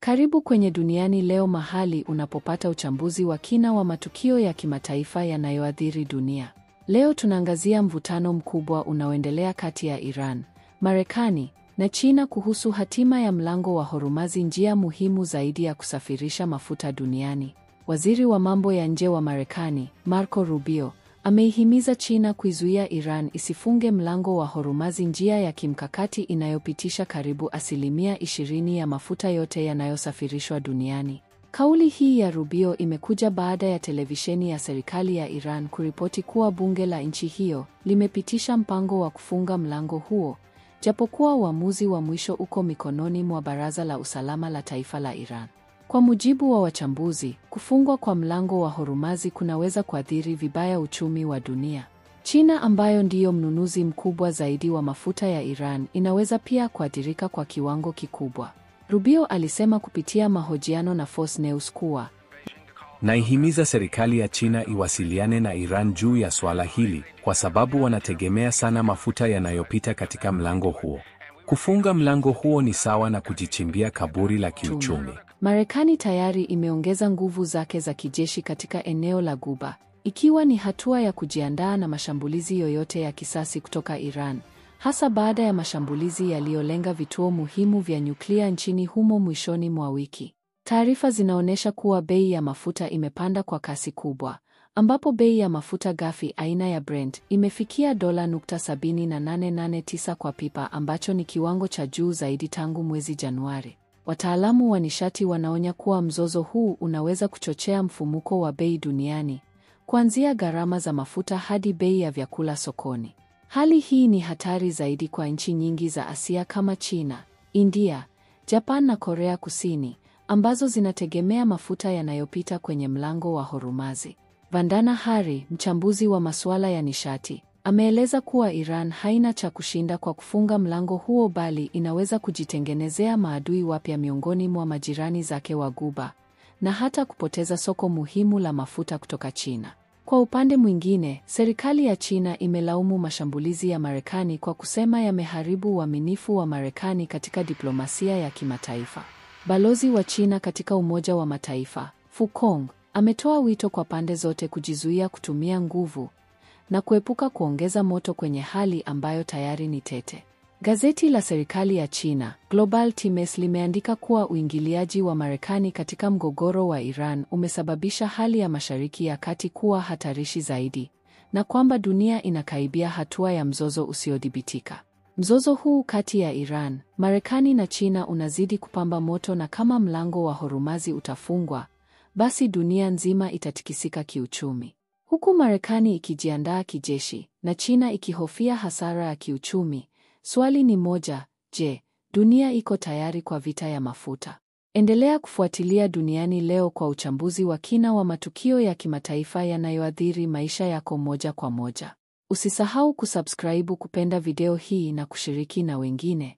Karibu kwenye Duniani Leo, mahali unapopata uchambuzi wa kina wa matukio ya kimataifa yanayoathiri dunia. Leo tunaangazia mvutano mkubwa unaoendelea kati ya Iran, Marekani na China kuhusu hatima ya mlango wa Hormuz, njia muhimu zaidi ya kusafirisha mafuta duniani. Waziri wa mambo ya nje wa Marekani, Marco Rubio, ameihimiza China kuizuia Iran isifunge mlango wa Hormuz, njia ya kimkakati inayopitisha karibu 20% ya mafuta yote yanayosafirishwa duniani. Kauli hii ya Rubio imekuja baada ya televisheni ya serikali ya Iran kuripoti kuwa bunge la nchi hiyo limepitisha mpango wa kufunga mlango huo, japokuwa uamuzi wa mwisho uko mikononi mwa Baraza la Usalama la Taifa la Iran. Kwa mujibu wa wachambuzi, kufungwa kwa mlango wa Hormuz kunaweza kuathiri vibaya uchumi wa dunia. China, ambayo ndiyo mnunuzi mkubwa zaidi wa mafuta ya Iran, inaweza pia kuathirika kwa kiwango kikubwa. Rubio alisema kupitia mahojiano na Fox News kuwa naihimiza serikali ya China iwasiliane na Iran juu ya swala hili kwa sababu wanategemea sana mafuta yanayopita katika mlango huo. Kufunga mlango huo ni sawa na kujichimbia kaburi la kiuchumi. Marekani tayari imeongeza nguvu zake za kijeshi katika eneo la Ghuba, ikiwa ni hatua ya kujiandaa na mashambulizi yoyote ya kisasi kutoka Iran, hasa baada ya mashambulizi yaliyolenga vituo muhimu vya nyuklia nchini humo mwishoni mwa wiki. Taarifa zinaonyesha kuwa bei ya mafuta imepanda kwa kasi kubwa, ambapo bei ya mafuta ghafi aina ya Brent imefikia $0.7889 kwa pipa, ambacho ni kiwango cha juu zaidi tangu mwezi Januari. Wataalamu wa nishati wanaonya kuwa mzozo huu unaweza kuchochea mfumuko wa bei duniani, kuanzia gharama za mafuta hadi bei ya vyakula sokoni. Hali hii ni hatari zaidi kwa nchi nyingi za Asia kama China, India, Japan na Korea Kusini, ambazo zinategemea mafuta yanayopita kwenye mlango wa Hormuz. Vandana Hari, mchambuzi wa masuala ya nishati, ameeleza kuwa Iran haina cha kushinda kwa kufunga mlango huo, bali inaweza kujitengenezea maadui wapya miongoni mwa majirani zake wa Ghuba na hata kupoteza soko muhimu la mafuta kutoka China. Kwa upande mwingine, serikali ya China imelaumu mashambulizi ya Marekani kwa kusema yameharibu uaminifu wa Marekani katika diplomasia ya kimataifa. Balozi wa China katika Umoja wa Mataifa, Fu Kong, ametoa wito kwa pande zote kujizuia kutumia nguvu na kuepuka kuongeza moto kwenye hali ambayo tayari ni tete. Gazeti la serikali ya China, Global Times, limeandika kuwa uingiliaji wa Marekani katika mgogoro wa Iran umesababisha hali ya Mashariki ya Kati kuwa hatarishi zaidi na kwamba dunia inakaribia hatua ya mzozo usiodhibitika. Mzozo huu kati ya Iran, Marekani na China unazidi kupamba moto, na kama mlango wa Hormuz utafungwa, basi dunia nzima itatikisika kiuchumi. Huku Marekani ikijiandaa kijeshi na China ikihofia hasara ya kiuchumi, swali ni moja: je, dunia iko tayari kwa vita ya mafuta? Endelea kufuatilia Duniani Leo kwa uchambuzi wa kina wa matukio ya kimataifa yanayoathiri maisha yako moja kwa moja. Usisahau kusubscribe, kupenda video hii na kushiriki na wengine.